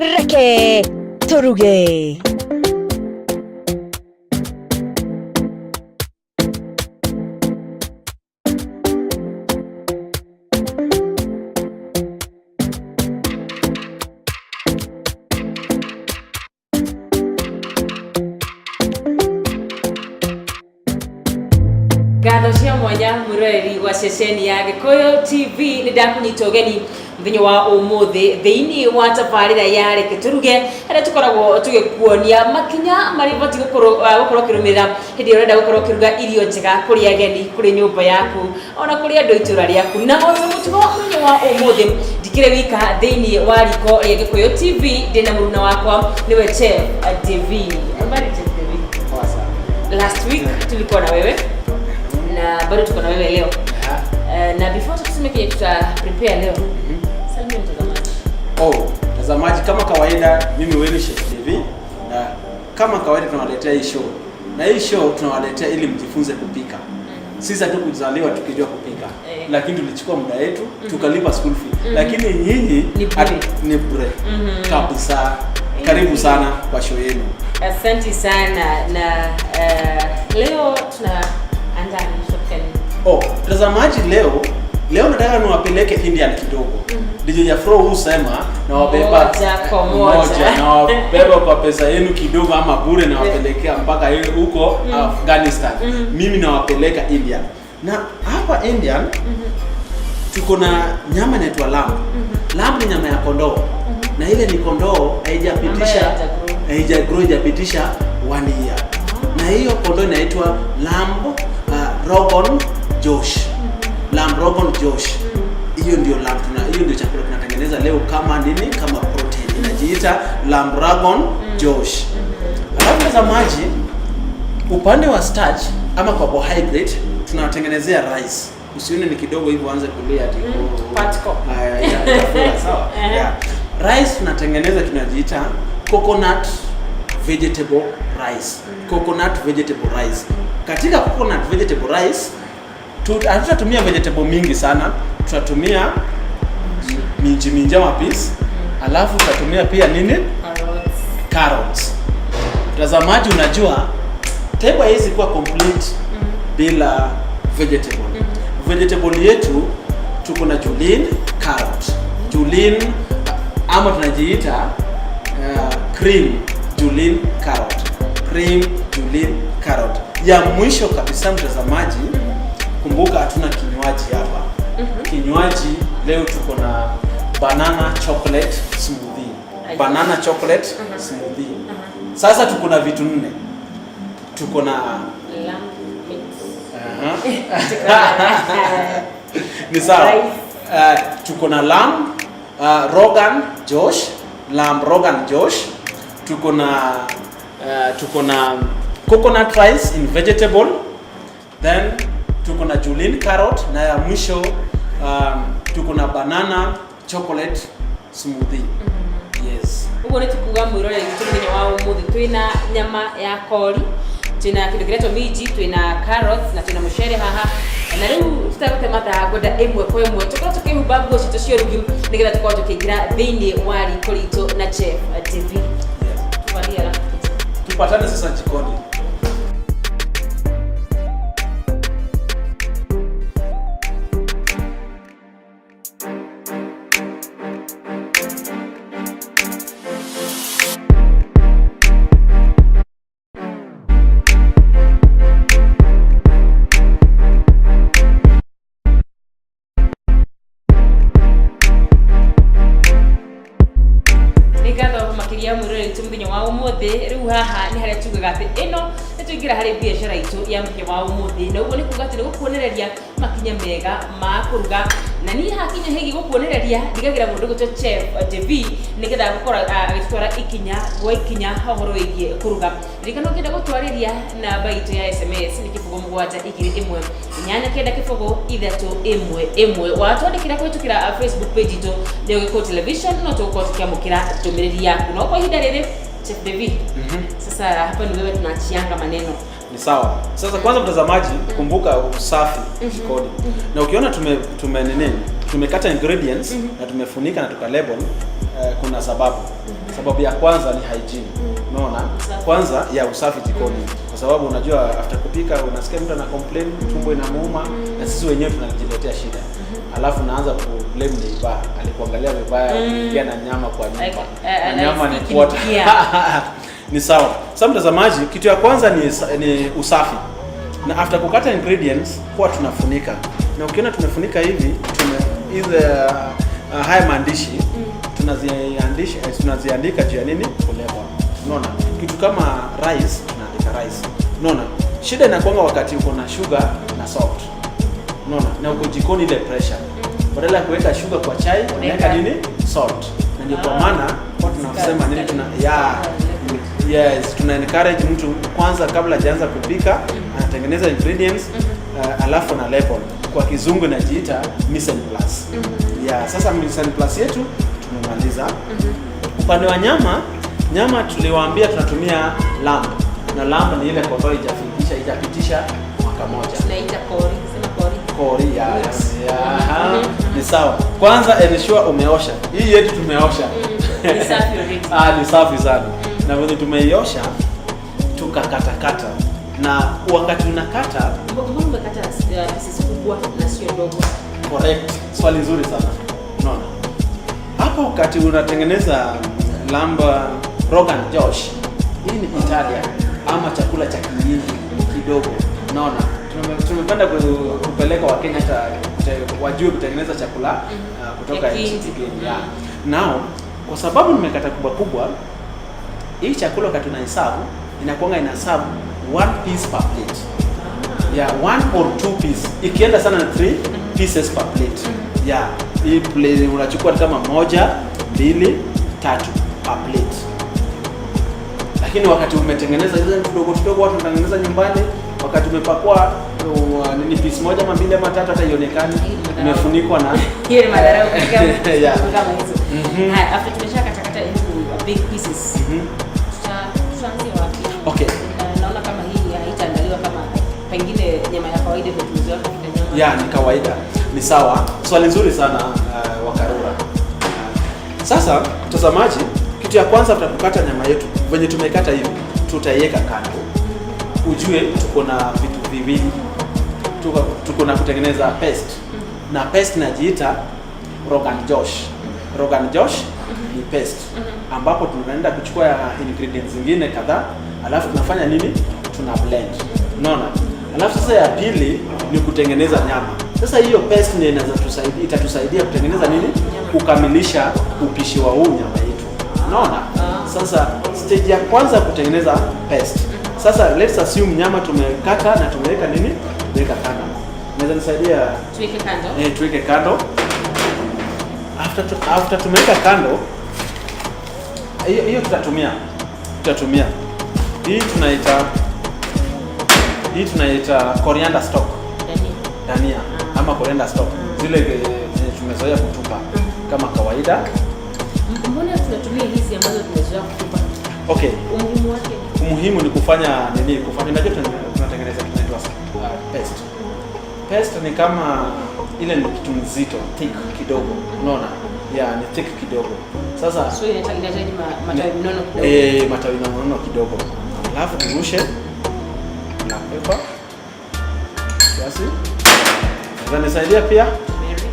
Reke turuge. Ngatho cia mwanya mwiroreri wa ceceni ya Gikuyu TV, nĩ ndakunyita ũgeni mũthenya wa ũmũthĩ thĩinĩ wa tabarĩra ya Reke Tũruge, harĩa tũkoragwo tũgĩkuonia makinya marĩa ũbatiĩ gũkorwo ũkĩrũmĩrĩra hĩndĩ ĩrĩa ũrenda gũkorwo ũkĩruga irio njega kũrĩ ageni, kũrĩ nyũmba yaku, ona kũrĩ andũ itũra rĩaku. Na o ta mũtugo, mũthenya wa ũmũthĩ ndikĩrĩ wika thĩinĩ wa riko rĩa Gikuyu TV, ndĩna mũruna wakwa, nĩwe Chef Devi. Habari, Chef Devi? Poa sana. Last week tulikuwa na wewe na bado tuko na wewe leo. Na before tuseme kile tuta prepare leo, salimia mtazamaji. Oh, mtazamaji, kama kawaida mimi wenu Chef Devi, na kama kawaida tunawaletea hii show. Na hii show tunawaletea ili mjifunze kupika. Sisi hatukuzaliwa tukijua kupika. Lakini tulichukua muda wetu tukalipa school fee. Lakini nyinyi Ni bure. Ni bure. Kabisa. Karibu sana kwa show yenu. Asante sana, na leo tunaandaa nini? Tutapika nini? Oh, mtazamaji, leo nataka niwapeleke Indian kidogo. DJ Jafro husema nawabeba Moja kwa moja. Nawabeba kwa pesa yenu kidogo ama bure, nawapelekea mpaka huko Afghanistan. Mimi nawapeleka India. Na hapa Indian tuko na nyama inaitwa lamb. Lamb ni nyama ya kondoo. Na ile ni kondoo haijapitisha Ambayo haijagrow. Haijagrow, haijapitisha one year. Na hiyo kondoo inaitwa lamb rogan josh. Lamb rogan josh. Hiyo ndio lamb hiyo ndio chakula tunatengeneza leo kama nini? Kama protein. Inajiita lamb rogan josh. Alafu mtazamaji, upande wa starch ama carbohydrate tunatengenezea rice. Usione ni kidogo hivyo anze kulia ati oh. Particle. Haya, yeah, chakula, sawa. Yeah. Rice tunatengeneza, tunajiita coconut vegetable rice. Coconut vegetable rice. Katika coconut vegetable rice hatutatumia vegetable mingi sana. Tutatumia minji minji ama peas. Alafu tutatumia pia nini? Carrots. Carrots. Mtazamaji, unajua table haiwezi kuwa complete bila vegetable. Vegetable yetu tuko na julienne carrot. Julienne ama tunajiita cream julienne carrot. Cream julienne carrot. Ya mwisho kabisa mtazamaji, kumbuka hatuna kinywaji hapa. Kinywaji leo tuko na banana chocolate smoothie. Aye. Banana chocolate smoothie. Sasa tuko na vitu nne. Tuko na Lamb meat. Ni sawa. Rice. Tuko na lamb rogan josh, lamb rogan josh. Tuko na coconut rice in vegetable. Then tuko na julienne carrot, na ya mwisho tuko na banana chocolate smoothie. Yes. Ũguo nĩ tukuga mwĩroreri witũ, mũthenya wa ũmũthĩ twĩna nyama ya kori, twĩna kĩndũ kĩretwo minji, twĩna carrots na twĩna mũcere haha. Na rĩu tũtagũte mathaa, ngwenda ĩmwe kwa ĩmwe tũkorwo tũkĩhumba nguo citũ cia ũrugi nĩgetha tũkorwo tũkĩingĩra thĩinĩ wa riko ritũ na Chef Devi. Yes. Tuvalie alafu Tupatane sasa jikoni. Nĩ ngatho makĩria mwĩroreri witũ mũthenya wa ũmũthĩ. Rĩu haha nĩ harĩa tugaga atĩ ĩno nĩ tũingĩra harĩ biacara itũ ya mũthenya wa ũmũthĩ, na ũguo nĩ kuga atĩ nĩ gũkuonereria makinya mega ma kũruga. Na niĩ hakinya hĩgiĩ gũkuonereria, ndigagĩra mũndũ gwĩtwo Chef Devi nĩgetha gũkorwo agĩtwara ikinya gwa ikinya ũhoro wĩgiĩ kũruga. Ririkana ũngĩenda gũtwarĩria, namba itũ ya SMS nĩ 0721890311. Watwandĩkĩra kũhĩtũkĩra Facebook page itũ nĩ Gĩkũyũ Television, no tũgũkorwo tũkĩamũkĩra ndũmĩrĩri yaku. No kwa ihinda rĩrĩ, Chef Devi, sasa hapa ni wewe, tunaachianga maneno. Ni sawa. Sasa kwanza mtazamaji, kumbuka usafi jikoni. Na ukiona tume nini? Tumekata ingredients na tumefunika na tuka label. kuna sababu. Sababu ya kwanza ni hygiene. Unaona? Usafi. Kwanza ya usafi jikoni. Kwa sababu unajua after kupika unasikia mtu ana complain tumbo inamuuma, na sisi wenyewe tunajiletea shida. Alafu naanza ku blame neighbor, alikuangalia vibaya ukiingia na nyama kwa nyumba. Like, Na nyama ni like quarter. ikinukia. Ni sawa. Sasa mtazamaji, kitu ya kwanza ni usafi. Na after kukata ingredients huwa tunafunika. Na ukiona tumefunika hivi, tume hizi haya maandishi tunaziandika juu ya nini? Kulabel. Unaona? Kitu kama rice tunaandika rice. Unaona? Shida inakuanga wakati uko na sugar na salt. Unaona? Na uko jikoni ile pressure. Badala ya kuweka sugar kwa chai, unaweka nini? Salt. Na ndio kwa maana huwa tunasema nini, tuna yeah, yes, tuna encourage mtu kwanza kabla hajaanza kupika anatengeneza ingredients, alafu na label. Kwa kizungu inajiita mise en place. Yeah, sasa mise en place yetu tumemaliza. Upande wa nyama, nyama tuliwaambia tunatumia lamb. Na lamb ni ile kondoo haijapitisha mwaka moja. Tunaita kori, sema kori. Kori ya, ya, ni sawa. Kwanza ensure umeosha. Hii yetu tumeosha. Ni safi already. Ah, ni safi sana. Na venye tumeiosha tukakatakata, na wakati unakata Mbona umekata pieces kubwa na sio ndogo? Correct. Swali nzuri sana. Unaona? Hapo wakati unatengeneza lamb rogan josh, hii ni Italia ama chakula cha Kihindi kidogo. Unaona? Tumependa kupeleka Wakenya hata wajue kutengeneza chakula kutoka Ya nchi Kihindi. kigeni. Yeah. Now, kwa sababu nimekata kubwa kubwa, hii chakula wakati unahesabu inakuanga ina serve one piece per plate. Yeah, one or two piece. Ikienda sana ni three pieces per plate. Yeah, hii plate unachukua kama moja, mbili, tatu per plate. Lakini wakati umetengeneza hizo tudogo tudogo watu wanatengeneza nyumbani, wakati umepakua nini piece moja ama mbili ama tatu, hata ionekani Hii ni madharau. imefunikwa na Hiyo ni madharau katika kama hizo. Haya, after tumeshakatakata into big pieces. Tutaanzia wapi? Okay. Na, naona kama hii haitaandaliwa kama pengine nyama ya kawaida ndio tumezoea kupika nyama. Yeah, ni kawaida. Ni sawa. Swali nzuri sana, Wakarura. Sasa mtazamaji, kitu ya kwanza tutakukata nyama yetu venye tumekata hivi, tutaiweka kando. Ujue tuko na vitu viwili, tuko na kutengeneza paste, na paste inajiita Rogan Josh. Rogan Josh ni paste ambapo tunaenda kuchukua ingredients zingine kadhaa, alafu tunafanya nini? Tuna blend. Unaona? Alafu sasa ya pili ni kutengeneza nyama. Sasa hiyo paste ndio inaweza tusaidia, itatusaidia kutengeneza nini? Kukamilisha upishi wa huu nyama yetu. Unaona? Sasa stage ya kwanza kutengeneza paste. Sasa let's assume nyama tumekata na tumeweka nini? Tumeweka kando. Unaweza nisaidia? Tuweke kando. Eh, tuweke kando. After tumeweka kando, hiyo hiyo tutatumia. Tutatumia. Hii tunaita coriander stalk. Dania. Dania ama coriander stalk. Zile zenye tumezoea kutupa kama kawaida. Mbona tunatumia hizi ambazo tumezoea kutupa? Okay. Umuhimu wake? Umuhimu ni kufanya nini? Kufanya, unajua tunatengeneza tunaitwa paste. Paste ni kama ile ni kitu mzito, thick kidogo. Unaona? Yeah, ni thick kidogo. Sasa So inahitaji matawi mnono kidogo. Eh, matawi mnono kidogo. Alafu turushe black pepper kiasi. Nisaidia pia. Turmeric.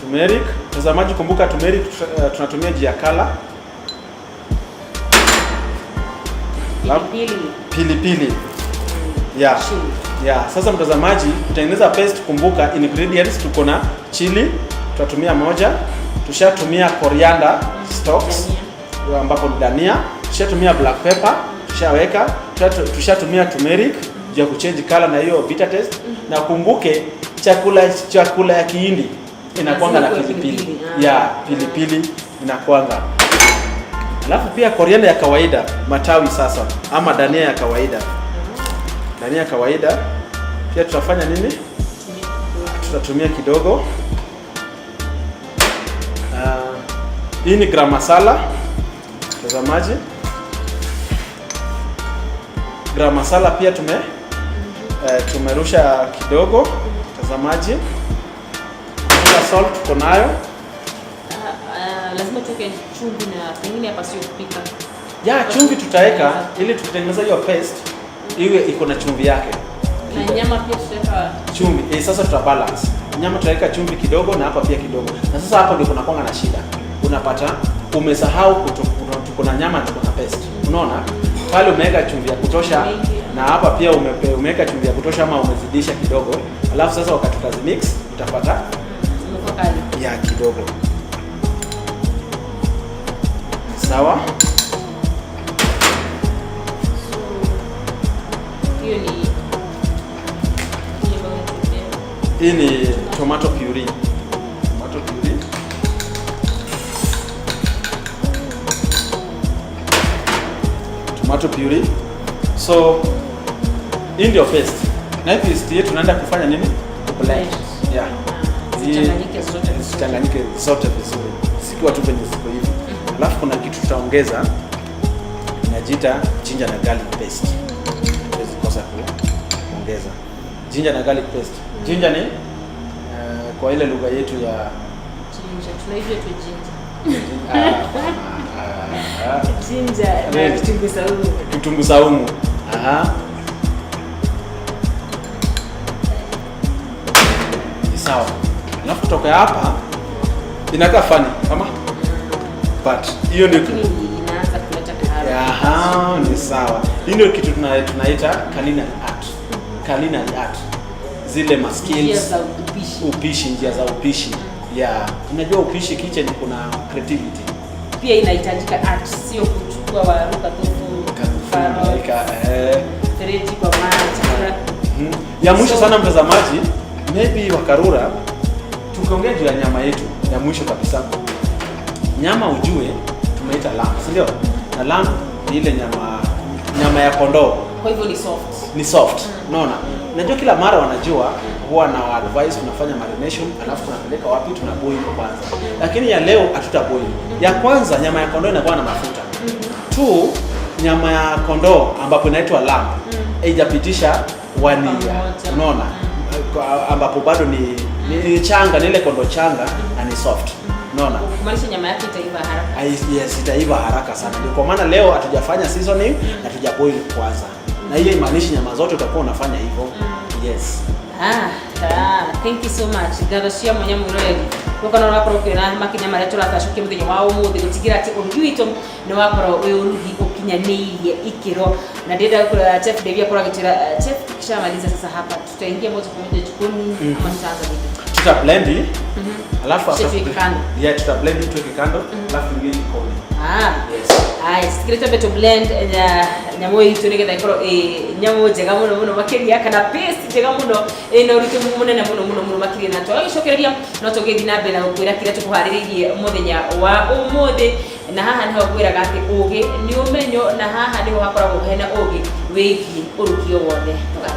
Turmeric. Mtazamaji, kumbuka turmeric tunatumia juu ya color. Pilipili. Pilipili. Yeah. Chili. Yeah. Sasa mtazamaji, kutengeneza paste, kumbuka ingredients tuko na chili, tutatumia moja, tushatumia coriander stalks ambapo ni dania, tushatumia black pepper, tushaweka, tushatumia turmeric juu ya kuchange color na hiyo bitter taste. Na kumbuke chakula ya Kihindi inakuanga na Lazima kuwe pilipili. pilipili. Ah. Yeah, pilipili inakuanga. Alafu pia coriander ya kawaida, matawi sasa ama dania ya kawaida. Dania ya kawaida pia tutafanya nini? Tutatumia kidogo. Hii ni gram masala, mtazamaji. Gram masala pia tumerusha kidogo, mtazamaji. Kula salt tuko nayo. Lazima tuweke chumvi na pengine hapa sio kupika. Ya chumvi tutaweka ili tukitengeneza hiyo paste iwe iko na chumvi yake. Na nyama pia tutaweka Chumvi. Sasa tuta balance. Nyama tutaweka chumvi kidogo na hapa pia kidogo. Na sasa hapo ndio kuna na shida. Unapata umesahau tuko na nyama, tuko na paste. Unaona? Pale umeweka chumvi ya kutosha na hapa pia umeweka chumvi ya kutosha ama umezidisha kidogo. Alafu sasa wakati utazimix utapata imekuwa kali. Ya kidogo. Sawa? So hiyo ni hiyo ambayo Hii ni tomato puree. Tomato puree. Tomato puree. So hii ndio paste. Na hii paste yetu tunaenda kufanya nini? Blend. Yeah. Zichanganyike zote vizuri. Zichanganyike zote vizuri. Zikiwa tu venye ziko hivi. Alafu kuna kitu tutaongeza inajiita ginger na garlic paste. Huwezi kosa kuongeza ginger na garlic paste. Ginger ni kwa ile lugha yetu ya Ginger. Tunaijua tu ginger. Ah, ah, Ginger na Really? kitunguu saumu. Kitunguu saumu. Aha. Ni sawa. Alafu kutoka hapa inakaa funny kama, but hiyo ndio Lakini inaanza kuleta kahawa. Aha, ni sawa. Hii ndio kitu tunaita culinary art. Culinary art. Zile ma Njia skills za upishi. Upishi, njia za upishi. Yeah. Unajua upishi kitchen kuna creativity. Pia inahitajika art, sio kuchukua waru, katofu, karoti, fereji kwa maji. Ya mwisho sana mtazamaji, maybe wakarura tukiongea juu ya nyama yetu ya mwisho kabisa. Nyama ujue tumeita lamb, si ndio? Na lamb ni ile nyama ya kondoo. Kwa hivyo ni soft. Ni soft. Unaona? Unajua kila mara wanajua huwa na advice tunafanya marination alafu tunapeleka wapi, tuna boil kwanza. Lakini ya leo hatuta boil. Ya kwanza, nyama ya kondoo inakuwa na mafuta. Two, nyama ya kondoo ambapo inaitwa lamb haijapitisha 1 year. Pamoja. Unaona? Ambapo bado ni changa, ni ile kondoo changa na ni soft. Unaona? Kumaanisha nyama yake itaiva haraka. Yes, itaiva haraka sana. Ndio kwa maana leo hatujafanya seasoning na hatuja boil kwanza. Na hiyo imaanishi nyama zote utakuwa unafanya hivyo. Yes. Ah, ah, thank you so much. Ngatho cia mwanya mwiroreri guka no urakorwo ukiona makinya maria tũratacokia muthenya wa umuthi gutigira ati urugi witũ nĩ wakorwo wĩ ũrugi ũkinyanĩirie ikĩro, na ndĩrenda Chef Devi akorwo agĩtwĩra, chef, tukishamaliza sasa hapa tutaingia moja kwa moja jikoni ama tutaanza vipi? Tuta blend alafu Kisha tuweke kando. Yeah, tuta blend tuweke kando alafu tuingie jikoni. Ah. Yes. Aya, citigire twambe tũ blend nyamũ itũ nĩgetha ĩkorwo ĩ nyamũ njega mũno mũno makĩria kana paste njega mũno ĩna ũritũ mũnene mũno mũno mũno makĩria, na twagĩcokereria no tũgĩthiĩ na mbere na gũkwĩra kĩrĩa tũkũharĩrĩirie mũthenya wa ũmũthĩ. Na haha nĩho ngwĩraga atĩ ũgĩ nĩ ũmenyo, na haha nĩho hakoragwo hena ũgĩ wĩgiĩ ũrugi o wothe. Ndũgathiĩ.